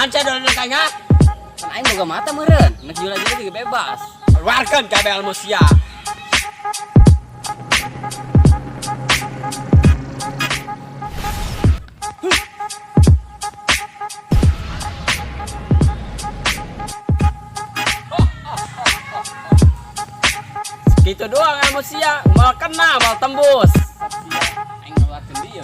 Naon sia dulu kayaknya? Kan aing boga mata meureun, nek jula-jula juga bebas. Keluarkan kabeh ilmu sia. Gitu doang ilmu sia, mau kena, mau tembus. Sia, aing ngeluarkeun dia.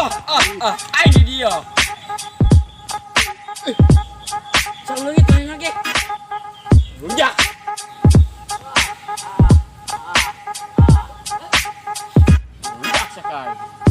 Ah, ah, aing di dia. Selalu gitu lagi. Runjak. Runjak sekali.